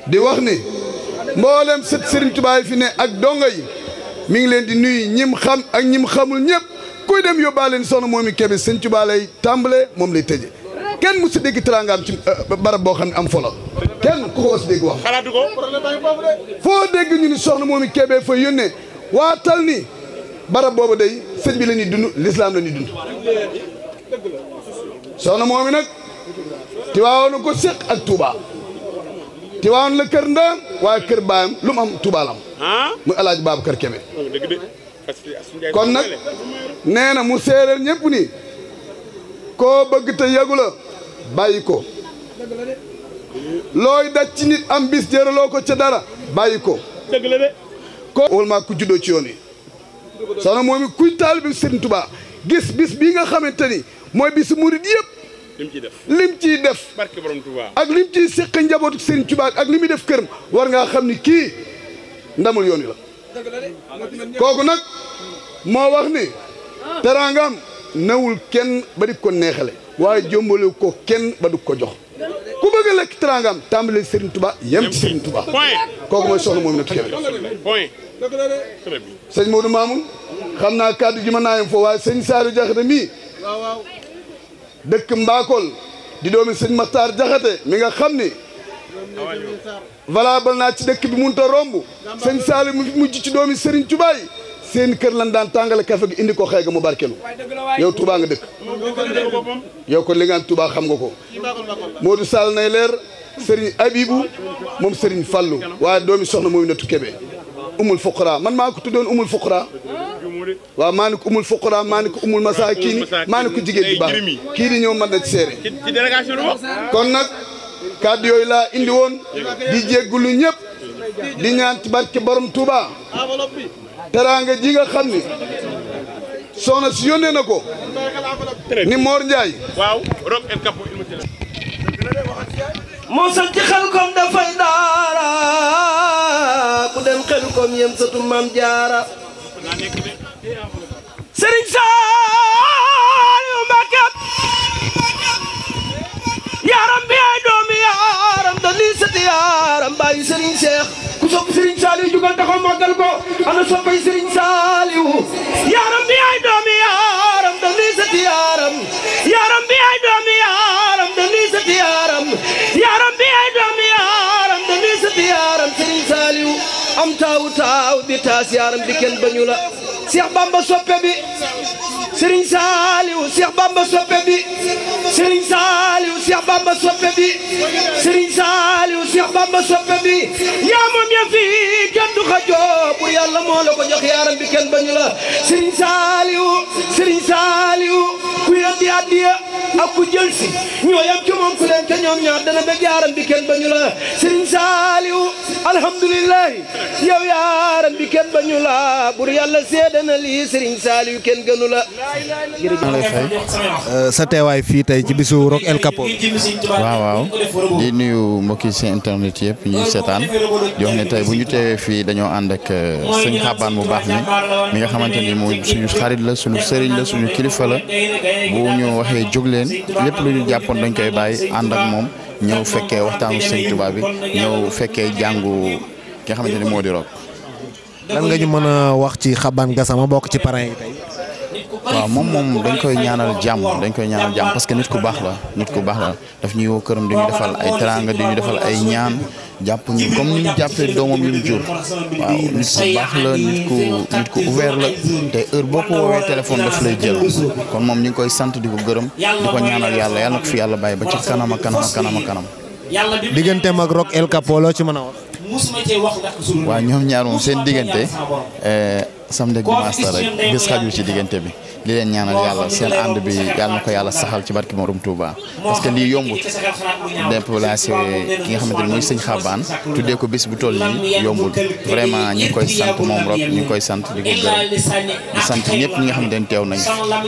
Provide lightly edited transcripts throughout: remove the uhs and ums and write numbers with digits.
di wax ni mboolem sët Serigne Touba yi fi ne ak donga yi mi ngi leen di nuyu ñim xam ak ñim xamul ñëpp kuy dem yóbbaale ni soxna Momy Kébé Serigne Touba lay tàmbale moom lay tëje kenn mu si dégg teraangaam ci barab boo xam ne am folo kenn ku ko was dégg wax xalaatu ko foo dégg ñu ni soxna Momy Kébé fa yónnee waatal ni barab boobu day sëñ bi la ñuy dund l'islam la ñuy dund soxna Momy nag Tiwaawoon ko séq ak Touba Tiwaawoon la kër ndaam waaye kër baayam lu mu am Touba la am muy Alaaji Babacar Kébé kon nag nee na mu séeréer ñëpp ni koo bëgg te yegu la bàyyi ko looy daj ci nit am bis jëraloo ko ca dara bàyyi ko ko wal maa ku juddoo ci yoon yi soxna Momy kuy taalibe Serigne Touba gis bis bii nga xamante ni mooy bisu murid yëpp lim ciy def barke borom Touba ak lim ciy seq njabootu Serigne Touba ak li muy def këram war ngaa xam ni kii ndamul yoon wi la kooku nag moo wax ni teraangam nawul kenn ba di ko neexale waaye jombale ko kenn ba du ko jox ku bëgg a lekk teraangam tàmbale Serigne Touba yem ci Serigne Touba kooku mooy soxna Momy Kébé sëñ Modou Mamoun xam naa kàddu gi ma naayam foofu waaye sëñ Saliou Diakhaté mii dëkk Mbakol di doomi sëñ Makhtar Diakhaté mi nga xam ni valable naa ci dëkk bi mënut a romb sëñ Saliou mu mujj ci doomi Serigne Touba yi seen kër lan daan tàngale kafe gi indi ko xëy ga mu barkelu yow Touba nga dëkk yow kon li nga am Touba xam nga ko Modou Sall nay leer Serigne Abibou moom Serigne Fallou waaye doomi soxna Momy Kébé umul fuqara man maa ko tuddoon umul fuqara waaw maa ni ko umul fuqara maa ni ko umul masaakiin maa ni ko jigéen di baax kii di ñëw mën na ci seere kon nag kàddu yooyu laa indi woon di jéggulu ñëpp di ñaan ci barke borom Touba teraanga ji nga xam ni soxna si yónnee na ko ni Mor Ndiaye waaw Rock El Capo moo sax ci Xelkom dafay daara ku dem Xelkom yem satu Maam Jaara Serigne Saliou Mbacké yaaram bi ay doomi yaaram da lii sati yaaram bàyyi Serigne Cheikh ku sopp Serigne Saliou jugal taxaw màggal ko ana soppay Serigne Saliou yaaram bi ay doomi yaaram da lii sati yaaram yaaram bi ay doomi yaaram da lii sati yaaram yaaram bi ay doomi yaaram da lii sati yaaram Serigne Saliou am taaw bi taas yaaram bi kenn bañu la Cheikh Bamba soppe bi Serigne Saliou Cheikh Bamba soppe bi Serigne Saliou Cheikh Bamba soppe bi Serigne Saliou Cheikh Bamba soppe bi yaa moom ya fi kenn du xajoo pour yàlla moo la ko jox yaaram bi kenn bañu la Serigne Saliou ku yaddi addiya ak ku jël si ñoo yam ci moom ku leen te ñoom ñaar dana bëgg yaaram bi kenn bañu la Serigne Saliou alhamdulillah yow yaaram bi kenn bañu la pour yàlla seede na lii Serigne Saliou kenn gënu la sa teewaay fii tey ci bisu Rock El Capo waaw di nuyu mbokki si internet yëpp ñuy seetaan di wax ne tey bu ñu teewee fii dañoo ànd ak sëñ Xabaan bu baax mi nga xamante ni mooy suñu xarit la suñu sëriñ la suñu kilifa la bu ñu waxee jóg leen lépp lu ñu jàppoon dañ koy bàyyi ànd ak moom ñëw fekkee waxtaanu sëñ Touba bi ñëw fekkee jàngu ki nga xamante ni moo di Rock. lan nga ñu mën a wax ci Xabaan Gassama bokk ci parrain yi tey. waaw moom dañ koy ñaanal jàmm parce que nit ku baax la daf ñuy woo këram di ñu defal ay teraanga di ñu defal ay ñaan jàpp ñu comme ni ñu jàppee doomam yi mu jur waaw nit ku baax la nit ku ouvert la te heure boo ko woowee téléphone daf lay jël kon moom ñu ngi koy sant di ko gërëm di ko ñaanal yàlla na ko fi yàlla bàyyi ba ci kanam. digganteem ak Rock El Capo loo ci mën a wax. waaw ñoom ñaar moom seen diggante samedi ak dimanche la rek bés xaju ci diggante bi di leen ñaanal yàlla seen ànd bi yàlla na ko yàlla saxal ci barki Morom Touba parce que lii yombut déplacé ki nga xamante ne mooy sëñ Xabaan tuddee ko bés bu toll nii yombul vraiment ñu ngi koy sant moom Rock ñu ngi koy sant di ko gërëm di sant ñëpp ñi nga xamante ne teew nañ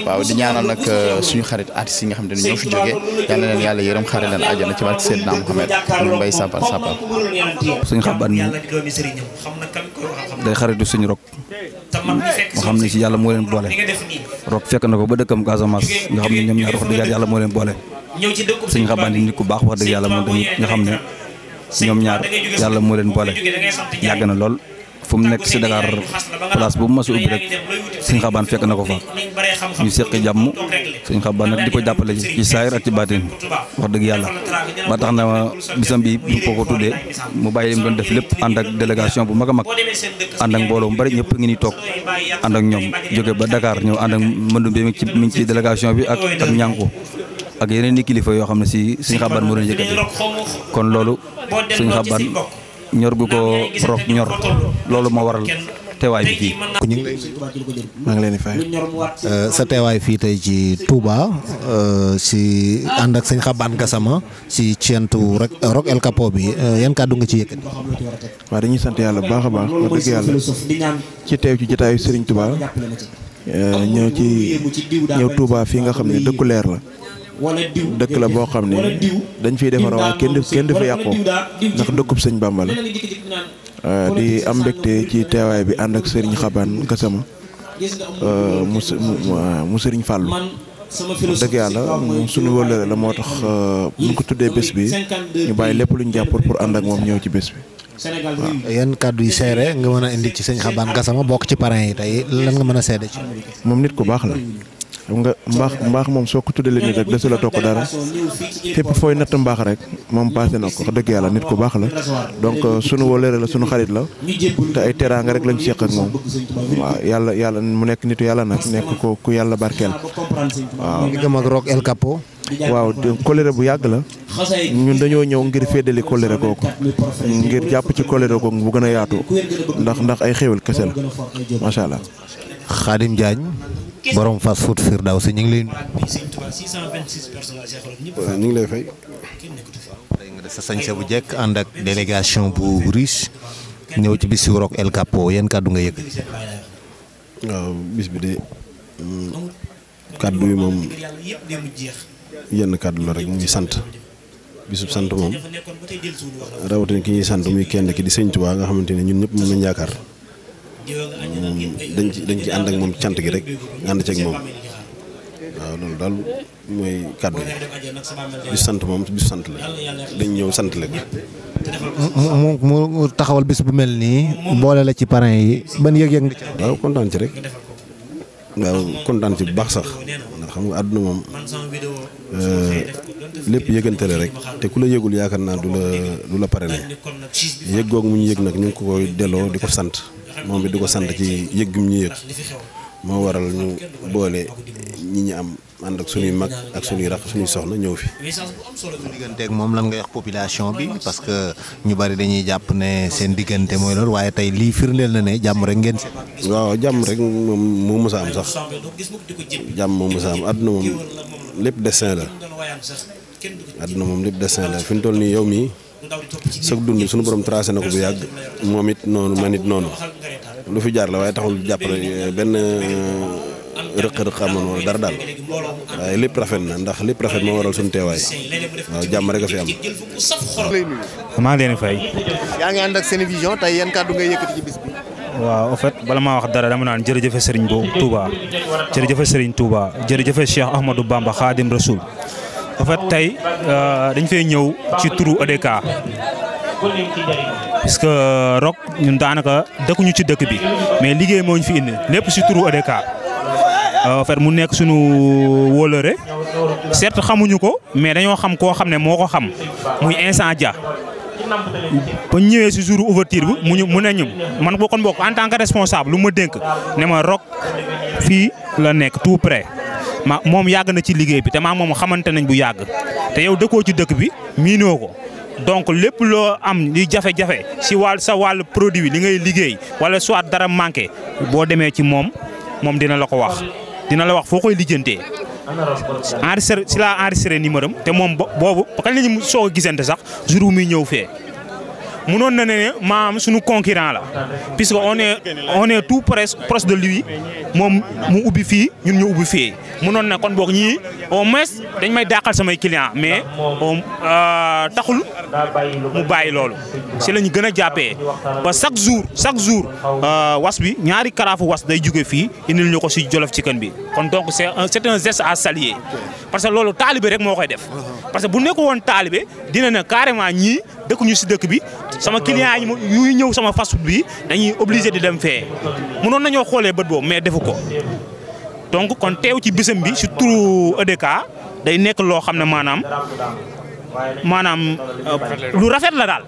waaw di ñaanal nag suñu xarit artistes yi nga xamante ne ñoo fi jógee yàlla leen yàlla yërëm xare leen àjjana ci barki Seydina Mohamed ñu mbay sapal suñu Xabaan mi day xaritu suñu Rock moo xam ne si yàlla moo leen boole Rock fekk na ko ba dëkkam Casamance nga xam ne ñoom ñaar wax dëgg yàlla moo leen boole suñu Xabaan yi nit ku baax wax dëgg yàlla moom tamit nga xam ne ñoom ñaar yàlla moo leen boole yàgg na lool fu mu nekk si Dakar place bu mu mas a ubbi rek sëñ Xabaan fekk na ko fa ñu seqi jàmm sëñ Xabaan nag di ko jàppale ci saayir ak ci baatin wax dëgg yàlla ba tax na bisam bi bu ko ko tuddee mu bàyyi li mu doon def lépp ànd ak délégation bu mag a mag ànd ak mbooloo mu bari ñëpp ngi ni toog ànd ak ñoom jóge ba Dakar ñëw ànd ak mëndu bi mi ngi ci délégation bi ak ñànku ak yeneen i kilifa yoo xam ne si sëñ Xabaan moo doon yëkkati kon loolu sëñ Xabaan ñor gu ko Rock ñor loolu moo waral teewaay bi fii. ñu ngi lay maa ngi leen di fay. sa teewaay fii tey ci Touba si ànd ak sëñ Xabaan Gassama si cientu rek Rock El Capo bi yan kàddu nga ci yëkkati. waaw dañuy sant yàlla bu baax a baax wax dëgg yàlla ci teew ci jotaayu Serigne Touba ñëw Touba fii nga xam ne dëkku leer la. dëkk la boo xam ne dañ fiy defar waaye kenn du fa yàqoo ndax dëkkub sëñ Bamba la di am mbégte ci teewaay bi ànd ak Serigne Xabaan Gassama mu Serigne Fallou dëgg yàlla suñu wëllëre la moo tax bu ko tuddee bés bi ñu bàyyi lépp luñ jàpp pour ànd ak moom ñëw ci bés bi. waaw yan kàddu yi seere nga mën a indi ci sëñ Xabaan Gassama bokk ci parrain yi tey lan nga mën a seede ci. moom nit ku baax la. xam nga mbaax moom soo ko tuddalee nit rek desu la toog dara fépp fooy natt mbaax rek moom passé na ko wax dëgg yàlla nit ku baax la donc sunu wóllëre la sunu xarit la te ay teraanga rek lañ seq ak moom waaw yàlla mu nekk nitu yàlla nag nekk ko ku yàlla barkeel waaw. di gëm ak Rock El Capo. waaw kóllëre bu yàgg la ñun dañoo ñëw ngir féddali kóllëre kooku ngir jàpp ci kóllëre kooku bu gën a yaatu ndax ay xéwal kese la macha allah. Khadim Diagne. borom fast food Firdawsi ñu ngi lay. waaw ñu ngi lay fay. tey nga def sa sañse bu jekk ànd ak délégation bu riche ñëw ci bisu Rock El Capo yan kàddu nga yëkkati. waaw bis bi de kàddu yi moom yenn kàddu la rek muy sant bisub sant moom rawatina ki ñuy sant muy kenn ki di Sëñ Tuubaa nga xamante ne ñun ñëpp moom lañ yaakaar. dañ ci ànd ak moom cant gi rek ànd ceeg moom waaw loolu daal mooy kàddu yi bis sant moom bis sant la dañ ñëw sant la ko. mu taxawal bis bu mel nii boole la ci parrain yi ban yëg-yëg nga ci. waaw kontaan ci rek waaw kontaan ci bu baax sax ndax xam nga àdduna moom lépp yëgante la rek te ku la yëgul yaakaar naa du la parrainé yëg googu mu ñu yëg nag ñu ngi ko koy delloo di ko sant. moom it di ko sant ci yëg gi mu ñu yëg moo waral ñu boole ñi ñu am ànd ak suñuy mag ak suñuy rax suñuy soxna ñëw fi. digganteeg moom lan ngay wax population bi parce que ñu bari dañuy jàpp ne seen diggante mooy loolu waaye tey lii firndeel na ne jàmm rek ngeen. waaw jàmm rek moom moo mës a am sax jàmm moo mës a am àdduna moom lépp destin la àdduna moom lépp destin la fi mu toll nii yow mii. sëg dund suñu borom tracé na ko bu yàgg moom it noonu man it noonu lu fi jaar la waaye taxul jàppale benn rëq-rëq am noonu wala dara daal waaye lépp rafet na ndax lépp rafet moo waral suñu teewaay waaw jàmm rek a fi am. maa ngi leen di fay. yaa ngi ànd ak Senevision tey yan kàddu ngay yëkkati ci bis bi. waaw en fait bala maa wax dara dama naan jërëjëf Serigne Bo Touba jërëjëf Serigne Touba jërëjëf Cheikh Ahmadou Bamba Khadim Rasoul. en fait tey dañ fay ñëw ci turu EDK parce que Rock ñun daanaka dëkkuñu ci dëkk bi mais liggéey moo ñu fi indi lépp ci turu EDK en fait mu nekk suñu wóolëre certes xamuñu ko mais dañoo xam koo xam ne moo ko xam muy Instant Dia ba ñëwee ci jour ouverture bi mu ne ñu man boo kon bokk en tant que responsable lu ma dénk ne ma Rock fii la nekk tout près moom yàgg na ci liggéey bi te moom xamante nañ bu yàgg te yow dëkkoo ci dëkk bi miinoo ko donc lépp loo am li jafe-jafe si sa wàllu produit li ngay liggéey wala soit dara manqué boo demee ci moom dina la ko wax dina la wax foo koy lijjantee. enregistré si laa enregistré numéro am te moom boobu kañ la ñu soog a gisante sax jour wu muy ñëw fee. mënoon na ne maam suñu concurrent la puisque on est tout proche de lui moom mu ubbi fii ñun ñu ubbi fii mënoon na kon boog ñii au moins dañ may dàqal samay client mais taxul mu bàyyi loolu si la ñu gën a jàppee ba chaque jour was bi ñaari karaafu was day jóge fii indil ñu ko si Jolof Chicken bi kon donc c'est un geste à saluer parce que loolu taalibe rek moo koy def parce que bu nekk woon taalibe dina ne carrément ñii dëkkuñu si dëkk bi sama client yi yuy ñëw sama fast food bi dañuy obligé di dem fee mënoon nañoo xoolee bët boobu mais defu ko donc kon teew ci bisam bi si turu EDK day nekk loo xam ne maanaam lu rafet la daal.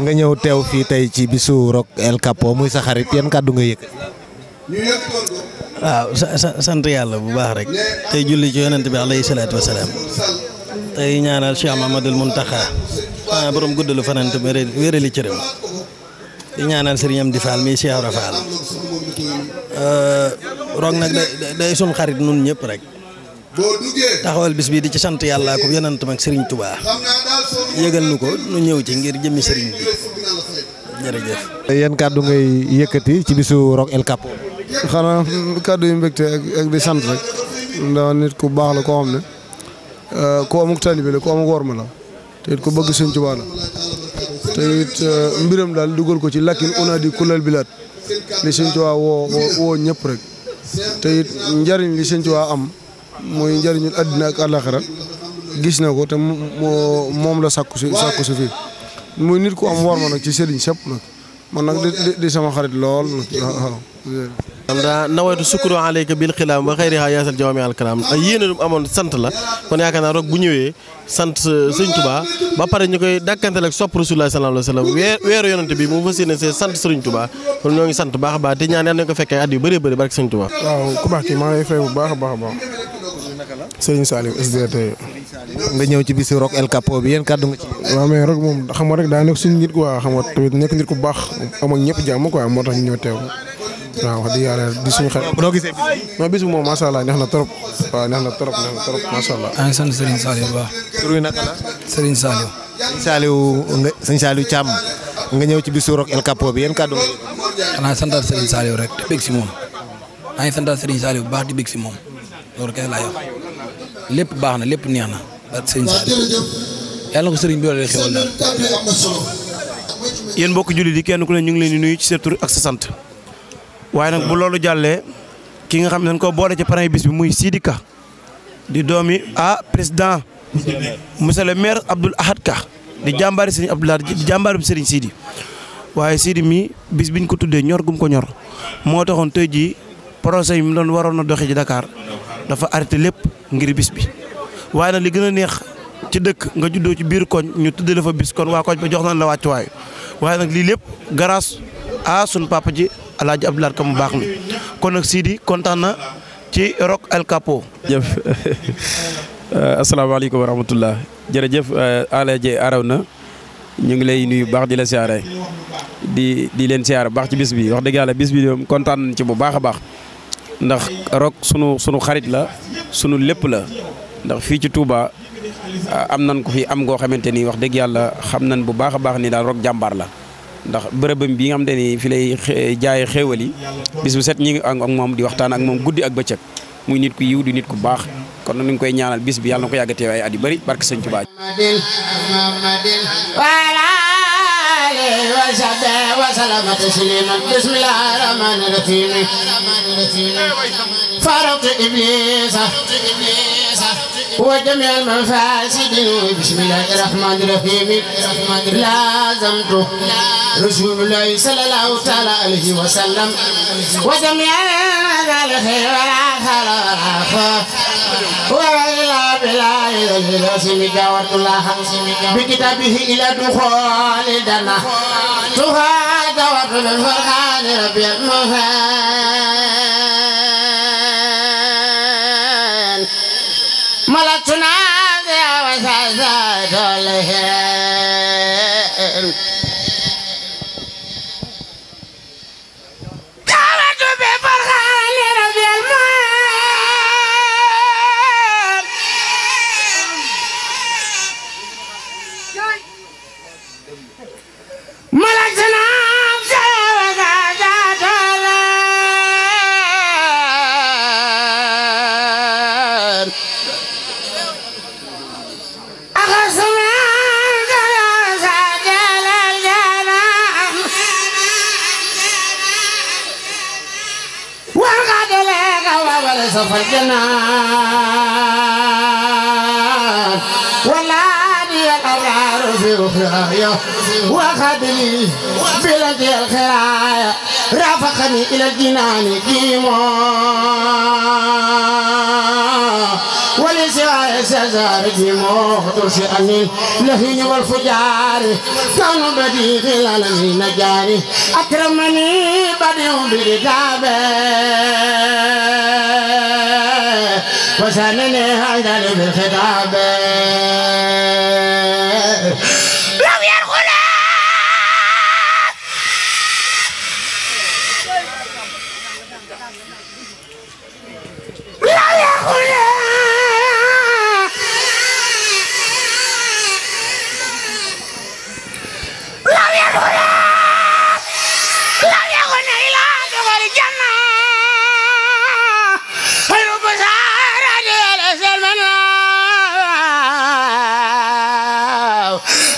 nga ñëw teew fii tey ci bisu Rock El Capo muy sa xarit yan kàddu nga yëkkati. waaw sant yàlla bu baax rek tey julli ci yonent bi alayhi salaatu wa salaam tey ñaanal Cheikh Mamadou Mountakha borom guddalu fanant wérali cëram di ñaanal Serigne Amdi Fall mi Cheikh Ibra Fall Rock nag day sun xarit nun ñëpp rek taxawal bis bi di ci sant yàlla ko yonentam ak Serigne Touba yëgal nu ko nu ñëw ci ngir jëmmi Serigne bi jërëjëf. yan kàddu ngay yëkkati ci bisu Rock El Capo. xanaa kàddu yu mbégte ak di sant rek ndax nit ku baax la koo xam ne ku amuk taalibe la ku amuk worma la te it ku bëgg Sëñ Tuubaa la te it mbiram daal dugal ko ci lakkin unadi kulal bilaat li Sëñ Tuubaa woo ñëpp rek te it njariñ li Sëñ Tuubaa am muy njariñul àddina ak àllaaxira gis na ko te moom la sàkku si fii muy nit ku am worma nag ci sëriñ sëpp nag man nag di sama xarit lool waaw. daa nawaytu sukuru alayka bil xilaam ba xayriha yaasal jawami al kalaam ay yéene lu amoon sant la kon yaakaar naa Rock bu ñëwee sant Sëñ Touba ba pare ñu koy dàkkanteel ak sopp Rasulullah sallallahu alayhi wa sallam weeru yonante bi mu fas yéene see sant Sëriñ Touba kon ñoo ngi sant baax a baax te ñaan yàlla nañu ko fekkee at yu bëree bëri barke Sëñ Touba. waaw ku baax kii maa ngi fay bu baax a baax a baax Serigne Saliou SDT. nga ñëw ci bisu Rock El Capo bi yéen kàddu nga ci. waaw mais Rock moom xam nga rek daa nekk suñu nit quoi xam nga tamit nekk nit ku baax am ak ñëpp jàmm quoi moo tax ñu ñëw teew waaw wax dëgg yàlla di suñu xel. noo gisee bis bi moom macha allah neex na trop waaw neex na trop macha allah. maa ngi sant Serigne Saliou bu baax. tur wi naka la. Serigne Saliou. Sëñ Saliou Thiam nga ñëw ci bisu Rock El Capo bi yéen kàddu nga. xanaa santal Serigne Saliou rek di bég si moom maa ngi santal Serigne Saliou bu baax di bég si moom loolu kay laa wax lépp baax na lépp neex na ak Serigne Saliou yàlla na ko Serigne bi doole xewal daal. yéen mbokk jullit yi kenn ku ne ñu ngi leen di nuyu ci sa tur ak sa sant waaye nag bu loolu jàllee ki nga xam ne dañ ko boole ci parrain bis bi muy Sidi Ka di doomi président monsieur le maire Abdoul Ahad Ka di jàmbaari Serigne Abdoulaye di jàmbaari Serigne Sidi waaye Sidi mi bis biñ ko tuddee ñor gum ko ñor moo taxoon tey jii projet yi mu doon waroon a doxee ci Dakar dafa arrêté lépp ngir bis bi waaye nag li gën a neex ci dëkk nga juddoo ci biir koñ ñu tuddee la fa bis kon waa koñ ba jox nañ la wàccuwaay waaye nag lii lépp grâce à sunu papa ji El Hadj Abdoulaye Ka mu baax mi kon nag Sidi kontaan na ci Rock El Capo. jëf asalaamaaleykum wa rahmatullah jërëjëf Alaaji Arawna ñu ngi lay nuyu baax di la siyaare di leen siyaare baax ci bis bi wax dëgg yàlla bis bi moom kontaan nañ ci bu baax a baax ndax Rock sunu xarit la sunu lépp la ndax fii ci Touba am nañ ko fi am ngoo xamante ni wax dëgg yàlla xam nañ bu baax a baax ni daal Rock jàmbaar la ndax bërëbam bi nga xamante ni fi lay jaayee xéewal yi bis bu set ñi ngi ak moom di waxtaan ak moom guddi ak bëccëg muy nit ku yiw di nit ku baax kon nag ñu ngi koy ñaanal bis bi yàlla na ko yàgg teew ay at yu bëri barke Sëñ Tuubaa وسلم تسليما بسم الله الرحمن الرحيم فارق إبليس وجميع المفاسد بسم الله الرحمن الرحيم لازمت رسول الله صلى الله تعالى عليه وسلم وجميع الخير والعافية وإلى بالله الرسول دعوت الله بكتابه إلى دخول دنا تهاد وطن الفرحان ربي المهان ملكتنا يا وسازات الهين دعوت بفرحان ربي المهان ملكتنا سوف الجنان ولا دي الأبرار في الأخرى وخذني بلد الخرايا رافقني إلى الجنان ديما ولسواء سزار ديما ترشئني لهين والفجار كانوا بديع العالمين جاري أكرمني بديع بالكتابة وسنني هذا بالخطاب لو يدخل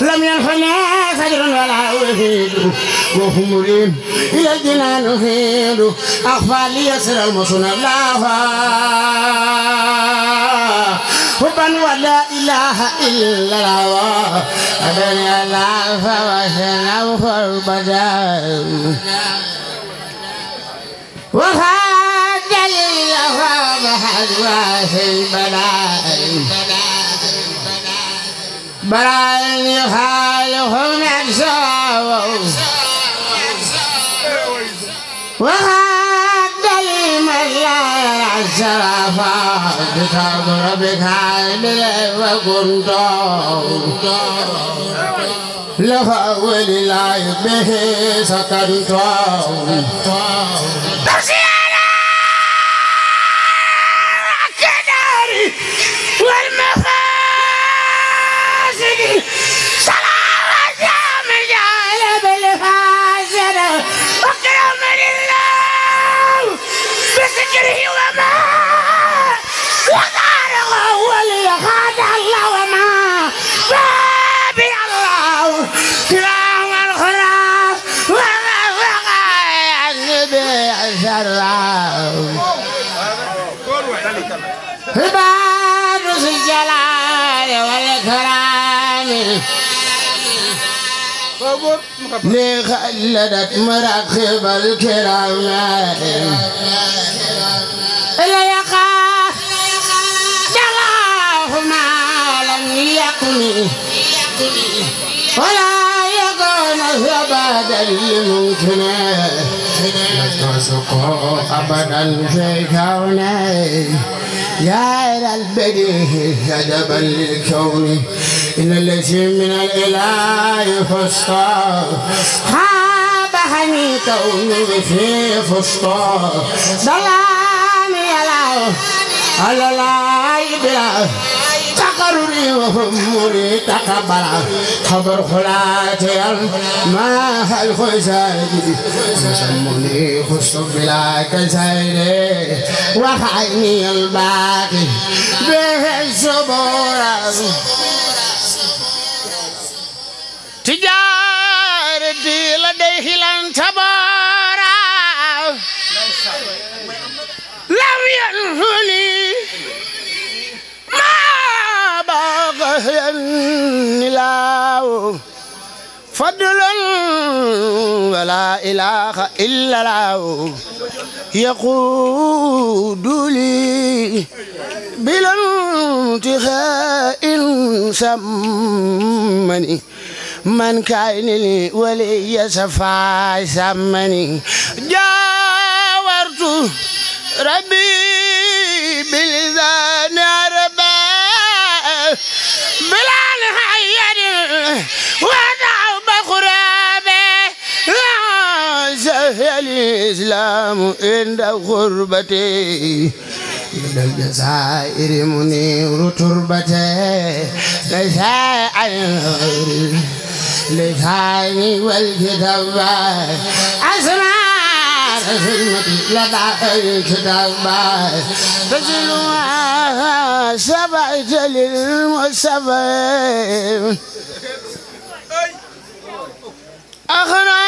لم ينفني فجر ولا وهيد وهم إلى الجنان هيد أخفى لي يسر المصن الله حبا ولا إله إلا الله أدني الله فوسنا فالبداء وخاد لي فبحد واسي البداء براء يخالفهم أجساوا وخاد لي من لا الشرفا كتاب ربك عامل وكنت لفأول لا به سكنت ترسينا كداري والمفاسد صلاة من جعل بالفاسد وكرم لله بسكره وما وقال أول يخاد الله وما بابي الله كرام الخلاف وما وقع النبي الشرام عباد الجلال والإكرام لخلدت مراقب الكرام إلا يقع جلاه ما لم يكن ولا يكون ثباتا لممكن نتوسق أبدا في كونه يا إلى البديه هدبا للكون إن الذي من الإله فسطى خابحني كوني في فسطى ضلاني على لا يبلا تقرني وهمني تقبلا خبر خلاتي ما الخزاجي سموني خص بلا كسيري وخيني الباقي به الصبور تجارتي لديه لن تبارا لم ينهني ما بغيني لا فضل ولا إله إلا الله يقود لي بلا انتهاء سمني من كان لي ولي سفا سمني جاورت ربي بلسان عربا بلا نهاية ودعو بخرابي لا سهل الإسلام عند غربتي من الجزائر منير تربتي لساني والكتاب أسرار خدمتي لدى الكتاب تجلوها سبعت للمصطفى أخنا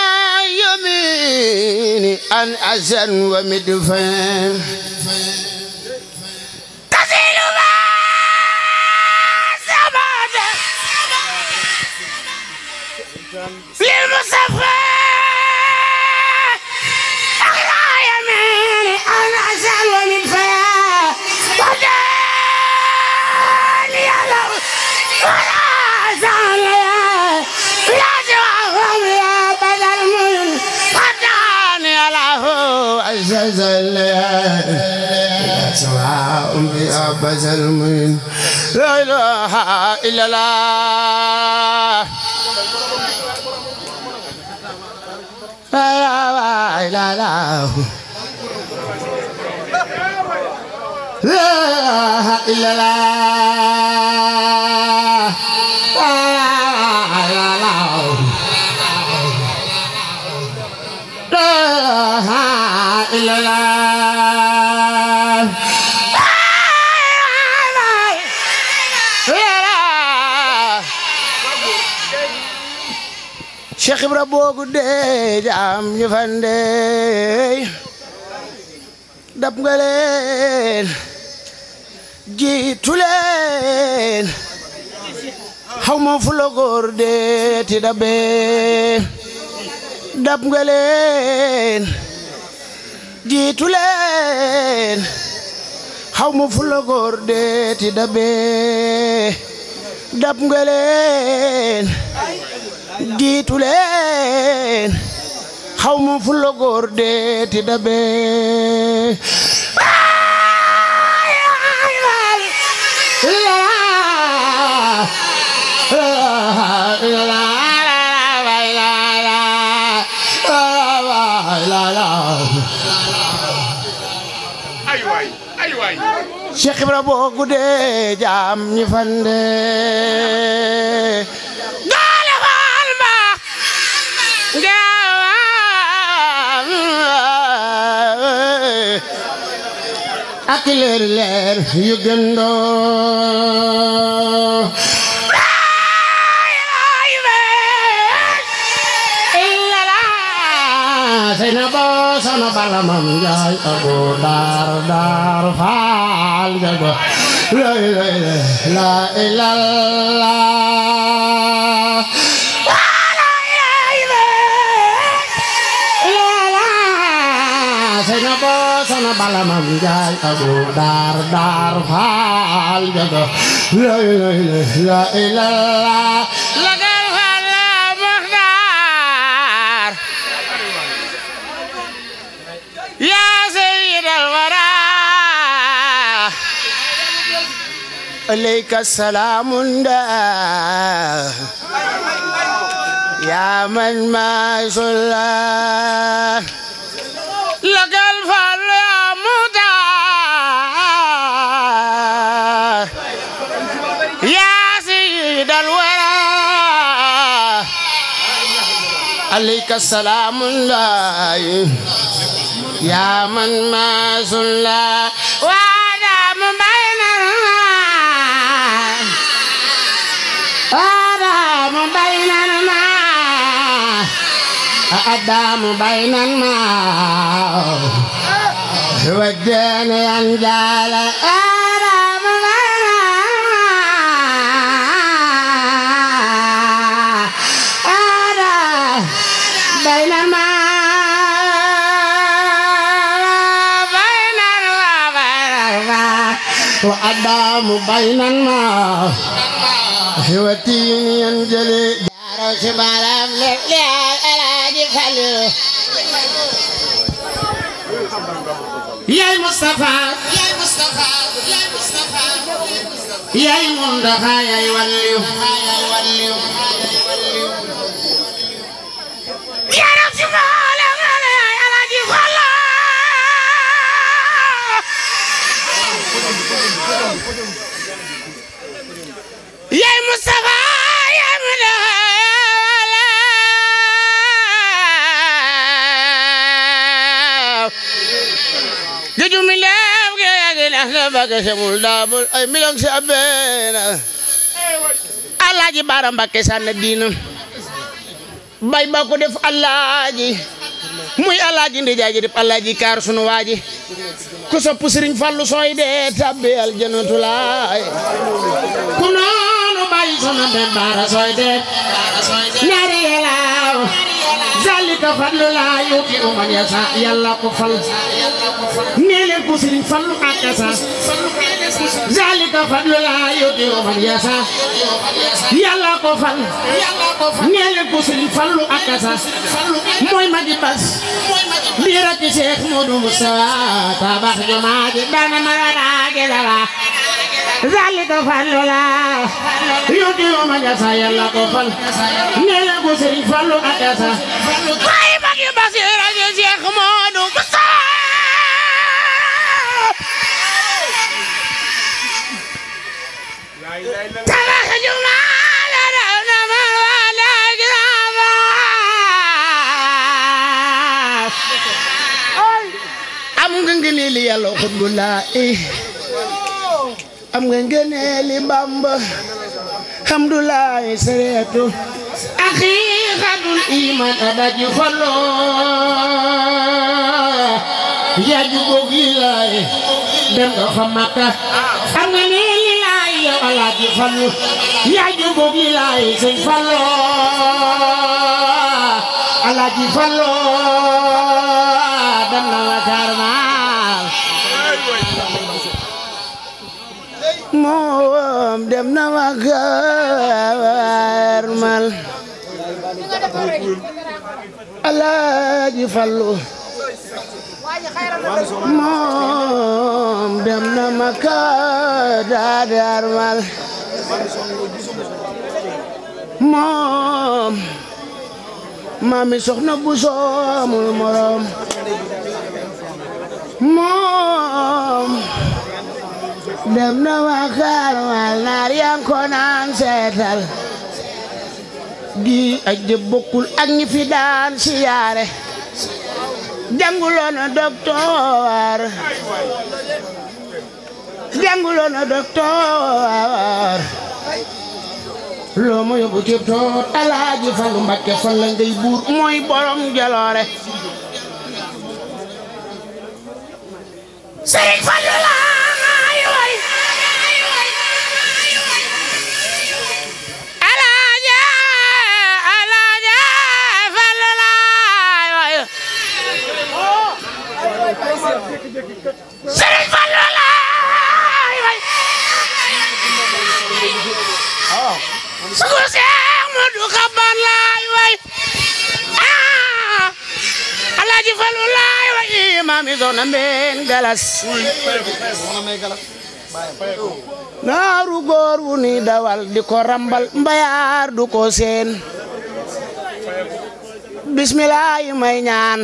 يميني أن أزن ومدفن للمصطفى أغلى يميني أنا أسأل ومن فيا وداني له ولا أسأل لا جوابهم يا بدل من وداني له أسأل سواء يا بدل من لا إله إلا الله لا إله إلا الله لا إله إلا الله لا إله إلا الله Cheikh Ibra boo guddee jaam ñu fande dab nga leen jiitu leen xaw ma fu la góor dee ti dabee dab nga leen jiitu leen xaw ma fu la góor dee ti dabee dab nga leen jiitu leen xaw ma fu la góor dee ti dabee Cheikh Ibra boo guddee jaam ñi fande gaale faal ma ak leer leer yu gëndoo seyna boo sono balamam njaay abu daar faal jago la ilallah seyna boo sono balamam njaay abu daar faal jago la ilallah يا سيد الورى عليك السلام يا من ما صلى لك الفضل يا مختار يا سيد الورى عليك السلام يا من ما صلى وآدم بين الماء وداني أنجال آدم بين الماء وأدام بين الماء وتيني أنجلي دارو شمالام لكلي ألاجي خليل يا مصطفى يا منتهى يا ولي يا رب شمالام ألاجي خليل يا مصطفى يا منتهى جدو من لاب يا احنا باك سمول دابل اي ميلون سي ابينا الله جي بارام باك سان دين باي باكو ديف الله جي muy alaaji ndijaaji def alaaji kaar sunu waaji ku sopp Sëriñ Fallu sooy dee tabbi aljannatu laay ku noonu bàyyi sunu dem baara sooy dee ñaari yelaaw fadlu laa yuti man yasa yàlla ko fal nee leen ko Sëriñ Fallu akasa zalika fadlu laa yuti man yasa yàlla ko fal nee leen ko Sëriñ Fallu akasa mooy magi bas bi rakki Seex Moodu Musaa tabax jumaa ji dana maraage dara zalika fadlu laa yuti man yasa yàlla ko fal nee leen ko Sëriñ Fallu akasa mooy magi bas bi rakki Seex Moodu Musaa tabax jumaa la dana maraage dara am nga ngëneeli yàlla xutbulaahi am nga ngëneeli Bamba hamdulaahi sareetu aqiiqatul iman adaji fallo yaaju bogi laay dem nga fa Makka am nga ngëneeli laay yow alaaji fallu yaaju bogi laay sëñ fallo alaaji fallo dem na Wakarmal moom dem na Wakarmal Alaaji Fallu moom dem na Wakarmal moom Mami Soxna Buso amul morom moom dem na Wakarmal naar yang ko naan seetal gi aj de bokkul ak ñi fi daan siyaare jànguloon na docteur loo ma yóbbu ci toot Alaaji Fallu Mbakke fan la ngay buur mooy borom jaloore Sëriñ Fallu laay way Alaaji Fallu laay way Sëriñ Fallu laay way sugu Seex Moodu Xaban laay way Alaaji Fallu laay way Mami Soxna Mbeen Galas naaru góor wu ni dawal di ko rambal mbayaar du ko seen bismillah may ñaan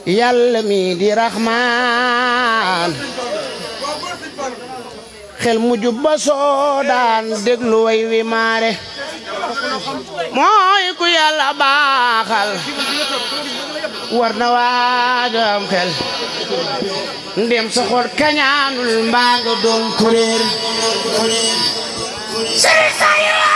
yàlla mi di Rahmaan xel mu jub ba soodaan déglu way wi maare mooy ku yàlla baaxal war na waajam xel ndem sa xol kañaanul mbaa nga doon kuréer Sëriñ Saliou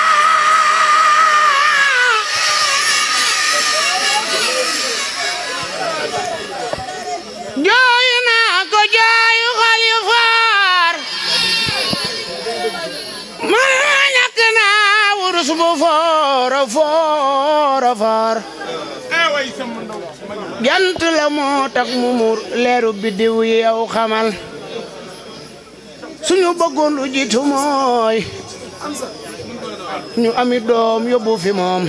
jooy naa ko jooyu xali faar ma ñàkk naa wurus bu foora foora faar jant la moo tax mu muur leeru biddiw yow xamal suñu bëggoon lu jiitu mooy ñu ami doom yóbbu fi moom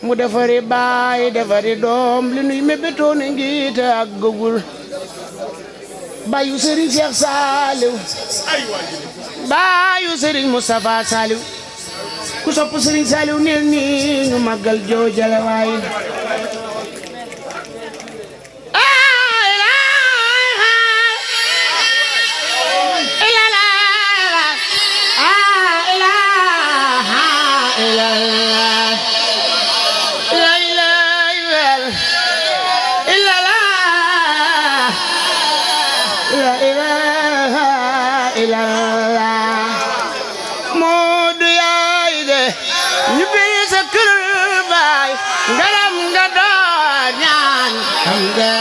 mu defari baay defari doom li nuy mébétoon ngi te ak gëgul baayu Serigne Cheikh Saliou baayu Serigne Moustapha Saliou ku sopp Serigne Saliou neel nii ñu màggal joojale waay Moodu yaay de ñu bi sa kër baay ngaram nga doon ñaan am nga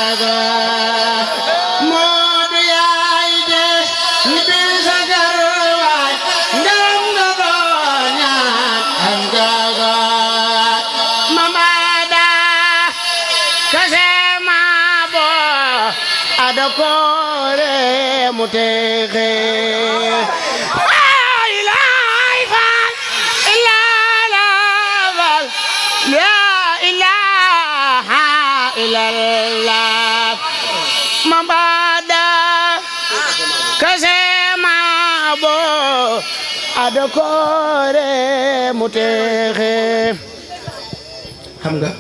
Moodu yaay de ñu bi sa kër baay ngaram nga doon ñaan am nga adakore mutexe ilahi fal ilala fal la ilaha illallah mambada kasema bo adakore mutexe xam nga